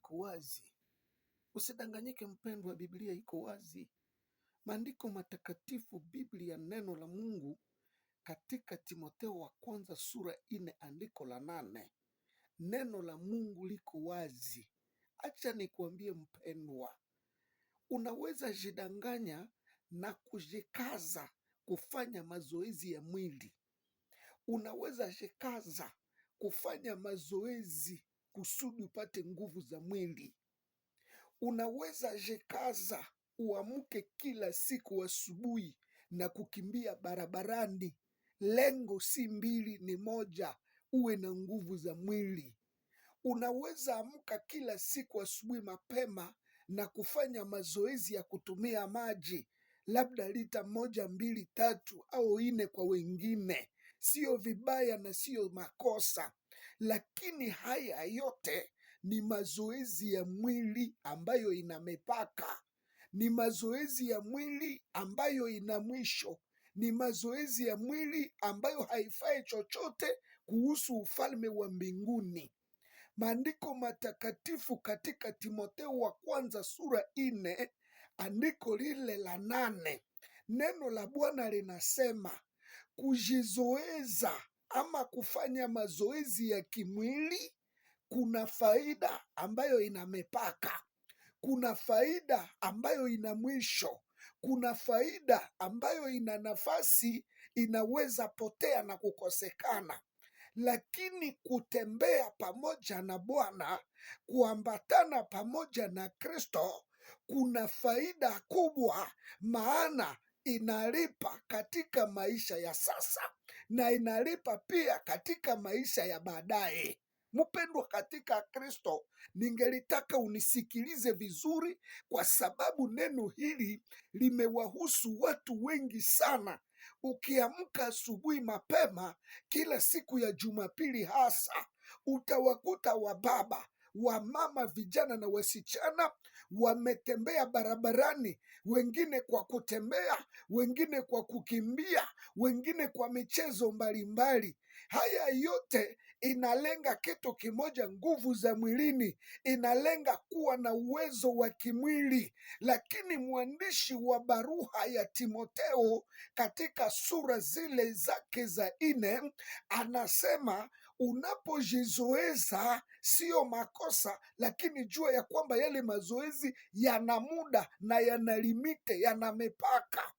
iko wazi. Usidanganyike mpendwa, Biblia iko wazi. Maandiko matakatifu, Biblia, neno la Mungu, katika Timotheo wa kwanza sura 4 andiko la 8, neno la Mungu liko wazi. Acha nikuambie mpendwa, unaweza jidanganya na kujikaza kufanya mazoezi ya mwili, unaweza jikaza kufanya mazoezi kusudi upate nguvu za mwili, unaweza jikaza uamke kila siku asubuhi na kukimbia barabarani. Lengo si mbili, ni moja, uwe na nguvu za mwili. Unaweza amka kila siku asubuhi mapema na kufanya mazoezi ya kutumia maji, labda lita 1, 2, 3 au 4 kwa wengine. Sio vibaya na sio makosa, lakini haya yote ni mazoezi ya mwili ambayo ina mipaka, ni mazoezi ya mwili ambayo ina mwisho, ni mazoezi ya mwili ambayo haifai chochote kuhusu ufalme wa mbinguni. Maandiko matakatifu katika Timotheo wa kwanza sura 4 andiko lile la 8, neno la Bwana linasema kujizoeza ama kufanya mazoezi ya kimwili kuna faida ambayo ina mipaka, kuna faida ambayo ina mwisho, kuna faida ambayo ina nafasi inaweza potea na kukosekana. Lakini kutembea pamoja na Bwana, kuambatana pamoja na Kristo, kuna faida kubwa, maana inalipa katika maisha ya sasa na inalipa pia katika maisha ya baadaye. Mpendwa katika Kristo, ningelitaka unisikilize vizuri, kwa sababu neno hili limewahusu watu wengi sana. Ukiamka asubuhi mapema kila siku ya Jumapili hasa, utawakuta wababa, wamama, vijana na wasichana wametembea barabarani, wengine kwa kutembea, wengine kwa kukimbia, wengine kwa michezo mbalimbali. Haya yote inalenga kitu kimoja, nguvu za mwilini, inalenga kuwa na uwezo wa kimwili. Lakini mwandishi wa barua ya Timotheo katika sura zile zake za 4 anasema unapojizoeza sio makosa, lakini jua ya kwamba yale mazoezi yana muda na yana limite, yana mipaka.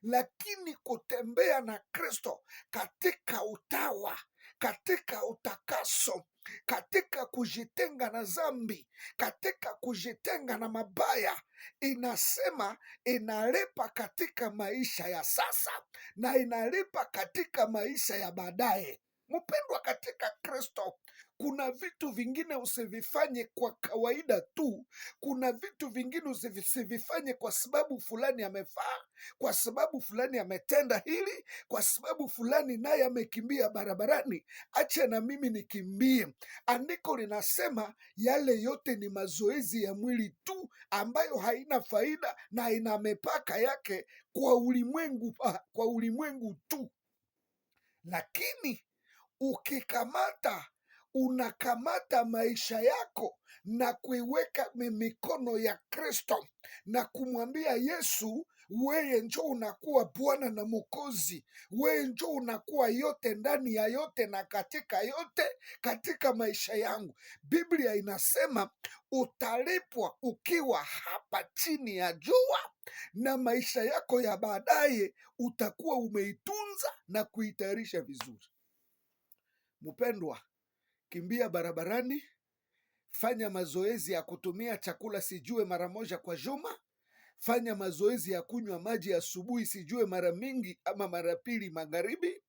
Lakini kutembea na Kristo katika utawa, katika utakaso, katika kujitenga na dhambi, katika kujitenga na mabaya, inasema inalipa katika maisha ya sasa na inalipa katika maisha ya baadaye. Mpendwa katika Kristo, kuna vitu vingine usivifanye kwa kawaida tu. Kuna vitu vingine usivifanye kwa sababu fulani amefaa, kwa sababu fulani ametenda hili, kwa sababu fulani naye amekimbia barabarani, acha na mimi nikimbie. Andiko linasema yale yote ni mazoezi ya mwili tu ambayo haina faida na ina mipaka yake kwa ulimwengu tu. Lakini unakamata maisha yako na kuiweka mikono ya Kristo na kumwambia Yesu, wewe njo unakuwa Bwana na Mwokozi, wewe njo unakuwa yote ndani ya yote na katika yote katika maisha yangu. Biblia inasema utalipwa ukiwa hapa chini ya jua, na maisha yako ya baadaye utakuwa umeitunza na kuitayarisha vizuri. Mpendwa, kimbia barabarani, fanya mazoezi ya kutumia chakula sijue mara moja kwa juma, fanya mazoezi ya kunywa maji asubuhi sijue mara mingi ama mara pili magharibi,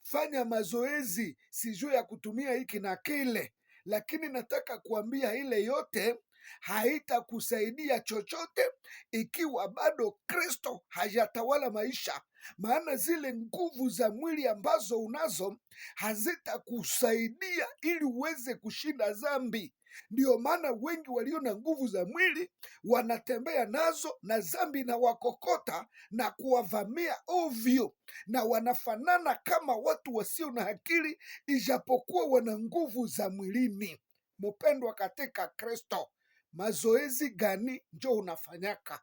fanya mazoezi sijue ya kutumia hiki na kile, lakini nataka kuambia ile yote haitakusaidia chochote ikiwa bado Kristo hajatawala maisha. Maana zile nguvu za mwili ambazo unazo hazitakusaidia ili uweze kushinda dhambi. Ndio maana wengi walio na nguvu za mwili wanatembea nazo na dhambi na wakokota na kuwavamia ovyo, na wanafanana kama watu wasio na akili, ijapokuwa wana nguvu za mwilini. Mpendwa katika Kristo, Mazoezi gani njo unafanyaka?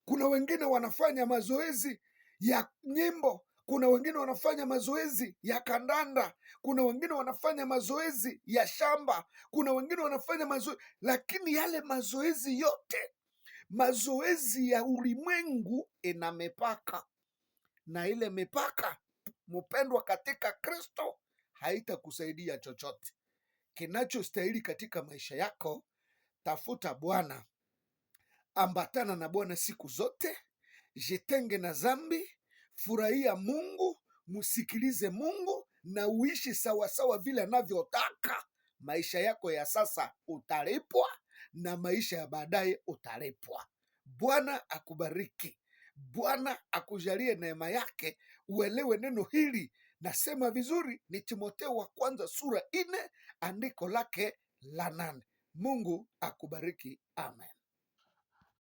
Kuna wengine wanafanya mazoezi ya nyimbo, kuna wengine wanafanya mazoezi ya kandanda, kuna wengine wanafanya mazoezi ya shamba, kuna wengine wanafanya mazoezi, lakini yale mazoezi yote, mazoezi ya ulimwengu ina mipaka, na ile mipaka, mpendwa katika Kristo, haitakusaidia chochote. Kinachostahili katika maisha yako, tafuta Bwana, ambatana na Bwana siku zote, jitenge na dhambi, furahia Mungu, msikilize Mungu na uishi sawasawa vile anavyotaka. Maisha yako ya sasa utalipwa na maisha ya baadaye utalipwa. Bwana akubariki, Bwana akujalie neema yake, uelewe neno hili. Nasema vizuri, ni Timotheo wa kwanza sura 4 andiko lake la 8. Mungu akubariki, amen.